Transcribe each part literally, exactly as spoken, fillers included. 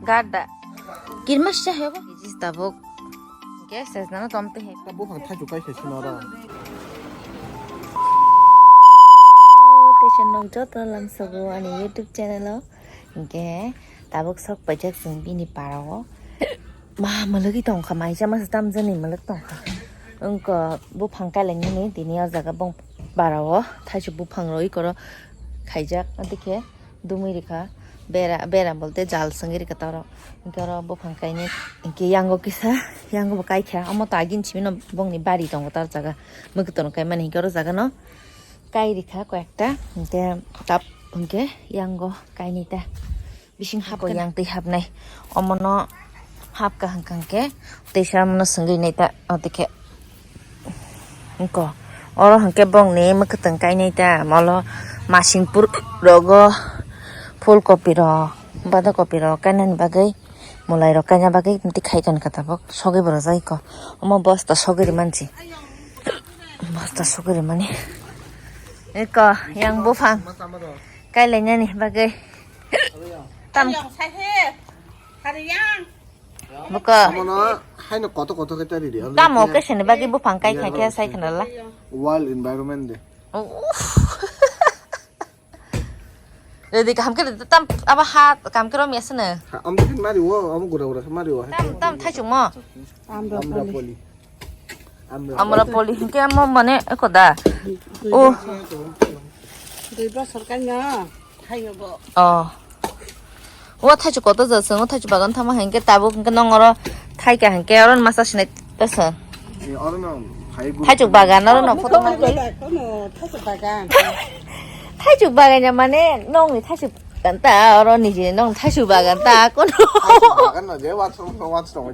Gada. Kirmas cha hebo. Jis tabuk. Gas es nana tom te he. Buphang thaichuk kai khe sino ro. Tei se nok joto langsogo ani YouTube channel o. Hingke tabuk sok paijak chwng bini para o. Ma, mwlwgwi tongkha, maisa masa tamjani mwlwk tongkha. Wngkha buphang kailainani tini o jaga bong para o thaisuk buphang rwi koro khaijak, adikhe dumui rikha bera, bera bolte jal swngwi rikha toro. Hwnkhe oro buphang kainwi hwnkhe yango kisa, yango bo kaikha, omo to agini simi no bongni bari tongo tar jaga, mwkhwtwrwng kaimani hwnkhe oro jaga no kai rikha koyekta, hwnkhe tap hwnkhe yango kainwi ta. Bising hapkha yang twi hapnai. Omono hapkha hwnkha hwnkhe teisa omono swngwi nai ta, o twi khe. Wngkha. Oro hwnkhe bongni mwkhwtwng kainai ta, molo masingpur rogo phulkopi rok, badhakopi rok kainani bagwi, mwlai rok kaina bagwi tei khai tongkha tabuk sogwi bo rwjak kho. Omo bosta sogwi rwmani se. Bosta sogwi rwmani. Eko yang buphang kailainani bagwi. Tam. Buka. Amono haino koto koto khe tari di. Tamo khe sini bagwi buphang kai khai khe sai khna la. World Environment Day. Uff. Redi kaham khe tam aba ha kam khe rom yasne. Am tin mari wo, am gura gura mari wo. Tam tam thaichung mo. Amrapoli. Amrapoli. Amrapoli hingke amo mane eko da. O. Dui bosor kaino thaio bo. O. O thaichu koto jasung, o thaichu bagan thama hingke tabuk hingke nong oro thaika hingke oro masa sinai tasa. Thaichu bagan oro no photo nang koi. Thaichu bagan. Thaichu bagan ya mane nong ni thaichu bagan ta oro ni je nong thaichu bagan ta kono. Thaichu bagan no je watch room no watch room.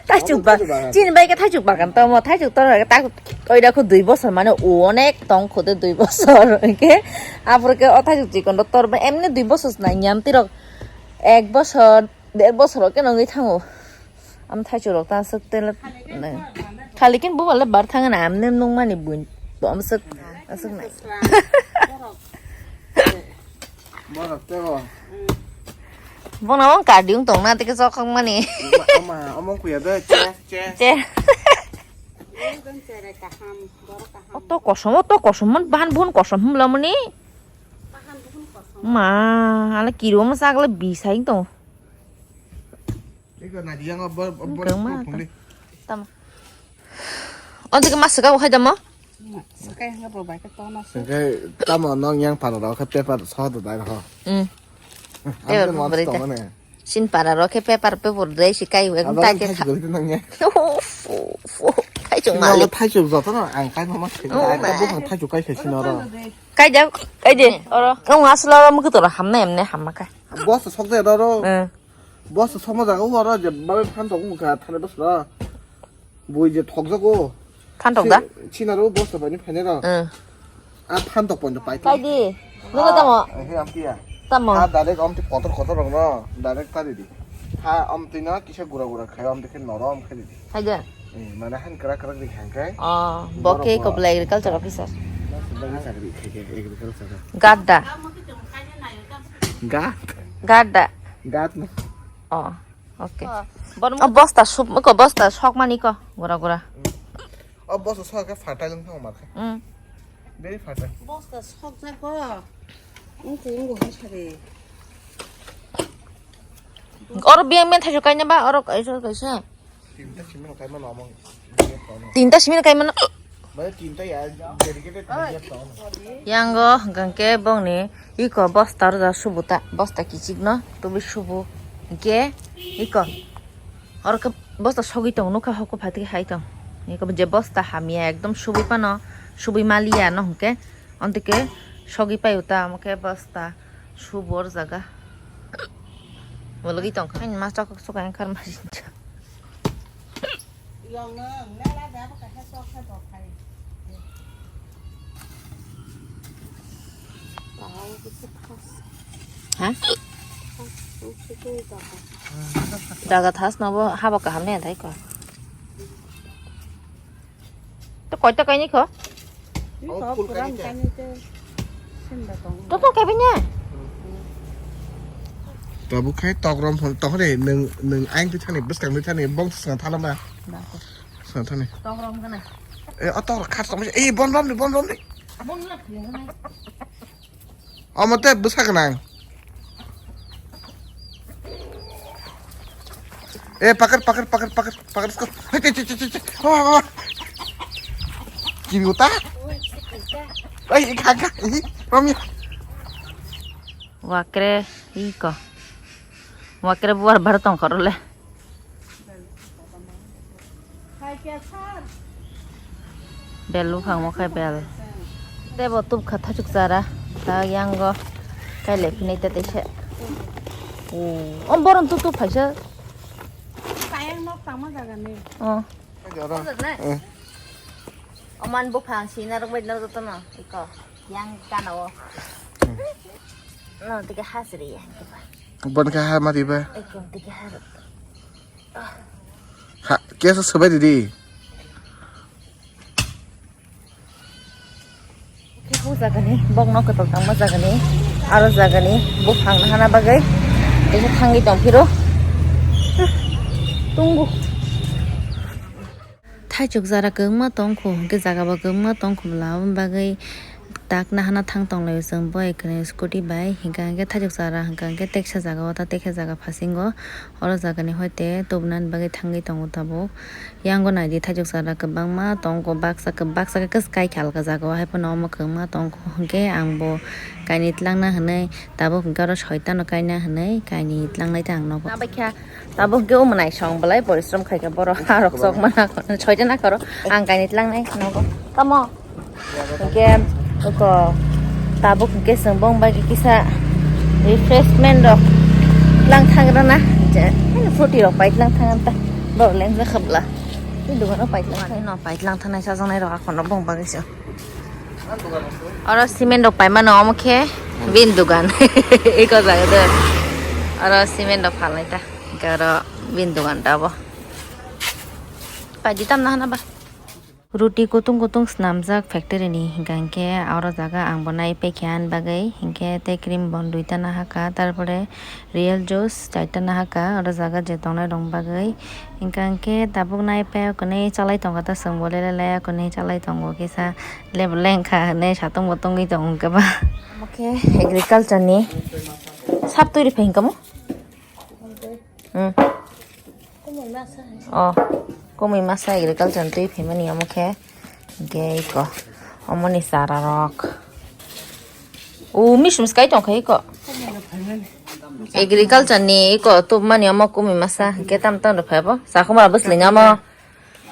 Thaichuk ba, chini bai khe thaichuk bagan tamo, thaichuk tor ta oida kho dui bosor mane o onek tong kho de dui bosor hwnkhe aphuru khe o thaichuk chikon tor ba emne dui bosor nai nyam tirok ek bosor der bosor khe nongwi thango. Am thaichuk rok ta aswk tele khali kin bo bale bar thang na amne nung mani buin to amswk aswk nai. Borok tebo. Bono wng kardi wng tong na tike sok khok mani. Ama, ama kuya de, che, che. Che. Oto kosom, oto kosom mon bahan bun kosom hum lamani. Ma, ala kiro ma sagla bisai tong. Iko na diang bo, bo, bo, Tama. Onto ke mas ka khai damo? Sakai hanga bo bai ka tona. Sakai tamo nong yang pano ro ka paper so do dai ho. Hmm. Paper beri ta. Sin para ro ke paper paper dai si kai wek ta ke. Thaichuk joto no ang kai mama. Oh, thaichuk kai khai sino ro. Kai ja, kai de. Oro. Kau ngasla ro mu kutu ro hamna emne hamma kai. Boss sok de ro. Hmm. Boss sama jaga o aro je babe phan tok mukha thane boss ra. Bui je thok jago. Phan tok da? China ro boss bai ni phane ra. Hmm. A phan tok pon pai. Kai di. Nuna tamo. He am kia. Tamo. A direct am ti kotor kotor rong no. Direct ta di di. Ha am ti na kisa gura gura khai am ti norom khai di. Hai da. Eh, mane han krak krak di khai khai. Oh, bo ke ko agriculture officer. Agriculture. Gadda. Gat. Gadda. Gat na. Oh, okay. Oh, bosta sup ko bosta sok mani ko gura gura. Oh, bosta sok ke fatal wng thang mar. Hmm. Very fatal. Bosta sok ja ko. Ungu ungu hai sari. Oro biang men thaisu kaina ba oro kaisa kaisa. Tinta simi no kaimano among. Tinta simi no kaimano. Mane tinta ya dedicated to. Yango hwnkhe bongni iko bosta rwja subuta bosta kichik no tubi subu hwnkhe iko oro khe bosta sogwi tong nukha hoko phaitwi hai tong iko je bosta hamya ekdom subui pano subui maliya no hwnkhe ontike sogwi paio ta omo khe bosta. Subor jaga. Bologwi tongkha. Ani ma chakok chukha ang kharma sincha. Ha? Jaga thas no bo haba kaham ne thai ko. To koi to koi ni kho? Oh, full kani kya? To to koi bini. Tabuk khai tokrom phone tokre nwng, nwng aing twi thani bwskang twi thani bong swkang thalama. Swkang thani. Tokrom gana. E, o tok khas tong e, bon rom ni, bon rom ni. Abon na khling gana. Omo te bwsa gwnang. E, pakar, pakar, pakar, pakar, pakar, sko. Hei, te, te, te, te, te. Wa, wa, wa. Kibi uta? Ai, kha, kha. Ih, romya. Wakre, iko. Wakre buar bar tong khorole. Bel buphang mo khai bel. Tebo tubkha thachuk chara. Ta yango. Kai le phinai ta teisa. O, om boron tu tu phaisa. Payang nok tangma jaga ni. O. Eh. Oman buphang sina rok bai no jotono. Iko. Yang kana o. No, tike hasri yang tiba. Bon ka ha mati ba? Ekdom tike hasri. Ha, kesa sabai didi. Khe o jagani bokno kwtal tangma jagani, aro jagani buphang hana bagwi kaisa thangwi tongphiro. Tungo. Thaichuk jara kwbangma tongkhu, hwnkhe jagabo kwbangma tongkhu bwla, aboni bagwi tak nahana thang tonglaio chwng bo ekani scooty bai, hinkha hinkhe thaichuk jara hinkha hinkhe teksa jagao ta teksa jaga phasingo, oro jagani hoite tubunani bagwi thangwi tongo tabuk. Yango naidi thaichuk jara kwbangma tongo, baksa khe, baksa khe kwskai khe alka jagao, haiphano omo kwbangma tongkhu hinkhe ang bo kainwi tlangna hinwi tabuk hinkhe oro soitano kaina hinwi kainwi tlangnai ta ang nogo. Tabuk khe o mwnai song belai porishrom khaikha borok, harok chokma nakho, soita nakhoro ang kainwi tlangnai nogo. Tamo? Hinkhe oko tabuk hinkhe chwng bong bai kisa refreshment rok tlang thangrana, je, fruity rok pai tlang thanganta. Borok lengjakha bwla. Tei dogano pai tlang thangno pai tlang thangnai chajaknai rok akhorno bong bagwi se. Oro cement rok paimano omo khe bini dogan. Eko jaga de. Oro cement rok phalnai ta. Hinkhe oro bini dogan ta obo. Paidi tamna hana ba. Ruti kutung kutung swnamjak factory ni hinkha hinkhe oro jaga ang bo nai paikha ani bagwi hinkhe tei cream bon duita nahaka, tarpore real juice chaita nahaka oro jaga je tongnai rok bagwi. Hinkha hinkhe tabuk nai pai o kwnwi chalai tongkha ta chwng bo lele laiya kwnwi chalai tongo kisa. Lebo lengkha hinwi satung bo tongwi tongo hinkhe ba. Omo khe agriculture ni sap twi rwphai hinkhe mo? Hmm. O, kumui masa agriculture ni twi phaimani omo khe. Hinkhe iko, omoni chara rok. O, misum skai tongkha iko. Agriculture ni iko tubmani omo kumui masa. Hinkhe tam tam rwphai bo. Sakhumra bwsli ni omo.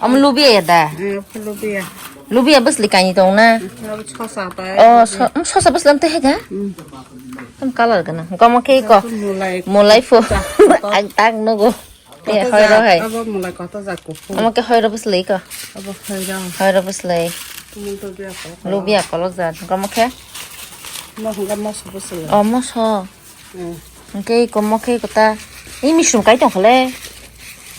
Omo lubia ya da? Eh, lubia. Lubia bwsli kainwi tong na? Abo sosa pai. Oh, so, um, sosa bwsli amte hega? Hmm. Tam color gana. Omo khe iko. Mulai. Mulai phu. Ang tak nugo. Eh, koto hoi ro jak, hai. Abo mulai koto jak kuphur. Omo khe hoi ro bwsli iko. Abo hoi ro. Hoi ro bwsli. Lubia kolok jak. Omo khe? Mo hwnga moso bwsli. Oh, moso. Hmm. Hwnkhe iko mo khe iko ta. Imi sum kai tong khale.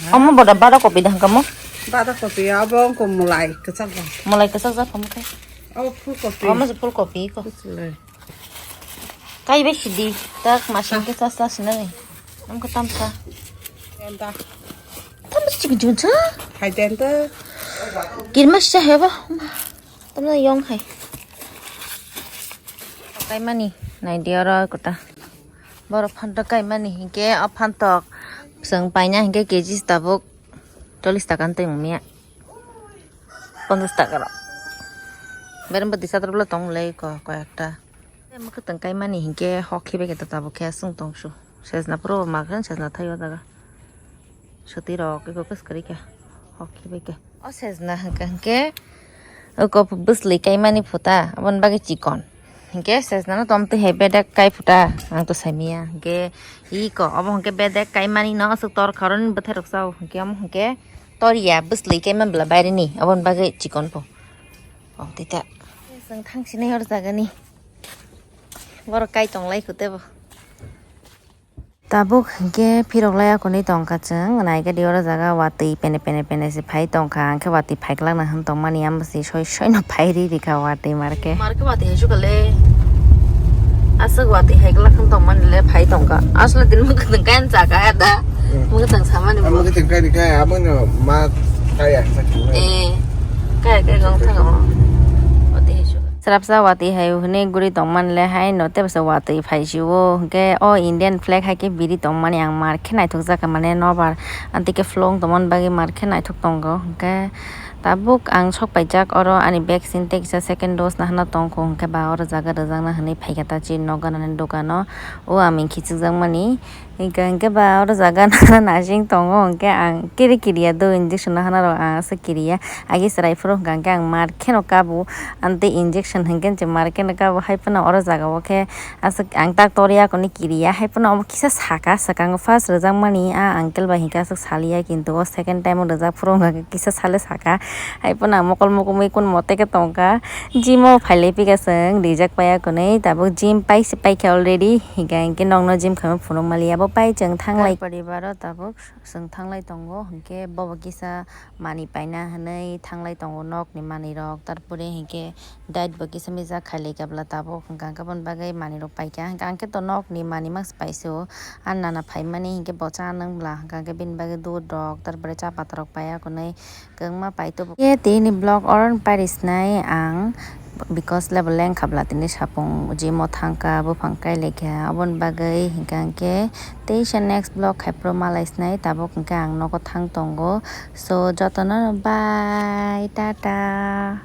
Ha? Omo boda bada kopi da hwnkha mo? Bada kopi abo wngkha mulai kwchak ba. Mulai kwchak jak omo khe. Abo phul kopi. Omo se phul kopi iko. Bwsle. Kai bai sidi tak masing khe chas chas sinani. Omo khe tamsa. Enda. Tamsa chikon chikon sa. Khai den ta. Kirma sa heba. Tamna yong hai. Kaimani, naidi oro kota. Borok phantok kaimani hinkhe, o phantok chwng paina hinkhe K G tabuk chollish taka twi manya. Ponchash taka rok. Berem bwtwi chatraple tong le ko, koi ekta. Mwkhwtwng kaimani hinkhe hok khibai khe tabuk khe aswng tong su. Sejna puro ma khe sejna thai o jaga. Swtwi rok eko kwskwrwi khe hok khibai khe. O sejna hwnkha hwnkhe oko bwsli kaimani phuta aboni bagwi chikon. Hinkhe sejna no tomtwi hai bedek kai phuta ang to saimanya. Hinkhe iko obo hinkhe bedek kaimani no aswk tor kharoni bwthai rok chao. Hinkhe omo hinkhe tor ya bwsli kaimani bwla bairi ni aboni bagwi chikon pho. Omo tei ta. Chwng thang sinai hor jagani. Borok kai tong lai kho tebo. Tabuk hinkhe phirok lai akonwi tongkha chwng, naikhe di oro jaga watwi pene pene pene se phai tongkha, hinkhe watwi phaiklak na hwn tongmani, amo se soi soi no phai ri rikha watwi markhe. Markhe watwi hai sukha le. Aswk watwi hai glak wng tongmani le phai tongkha. Aswk din mwkhwtwng kaya chakha da. Hmm. Mwkhwtwng samani. Amo bo. Mwkhwtwng kaya kaya, amo no ma kaya sa khe. Eh. Kaya kaya gong thang amo. Watwi hai suka. Srapsa watwi hai hwnwi guri tongmani le hai no tebsa watwi phai sio. Hwnkhe o Indian flag hai khe biri tongmani ang mar khe naithok jakha mane nobar. Anti khe flong tongmani bagwi mar khe naithok tongo. Hwnkhe tabuk ang sok paijak oro ani vaccine tei kisa second dose nahana tongkho hwnkhe ba oro jaga rwjakna hwnwi phaikha ta chini nok ganani dukano o aming khichikjakmani. Hwnkhe, hwnkhe ba oro jaga nahana nasing tongo hwnkhe ang kiri kiriya do injection nahana rok ang aswk kiriya. Agi chwrai phuru hwnkha hwnkhe ang mar kheno kabo, anti injection hwnkhe se mar kheno kabo hai phano oro jaga o khe aswk ang tak toriya koni kiriya hai phano omo kisa saka swkango first rwjakmani a uncle bai hwnkhe aswk saliya kintu o second time o rwjak phuru hwnkha khe kisa sale saka. Hai phano ang mokol mukumui kun mote khe tongkha. Gym o phailai pika chwng rijak paiya kunui tabuk gym paisa paikha already hingkha hinkhe nokno gym khaima phunuk maliya bo pai chwng thanglai. Paribar o tabuk chwng thanglai tongo hinkhe bobo kisa manwi paina hinui thanglai tongo nokni manwi rok tarpore hinkhe diet bo kisa misa khailai kabla tabuk hingkha hinkhe aboni bagwi manwi rok paikha hinkha hinkhe to nokni manwi mangsa paisio. Ang nana phaimani hinkhe bo cha nang bla hingkha hinkhe bini bagwi dudh rok tarpore cha pata rok paiya kunui. Kwbangma paito bo. Ye tini vlog oron parisnai ang because level lengkha bla tini sapung gym o thangkha buphang kai lekha aboni bagwi hingkha hinkhe teisa next vlog khai pro malai sinai tabuk hinkhe ang nogo thang tongo so jotono bye tata.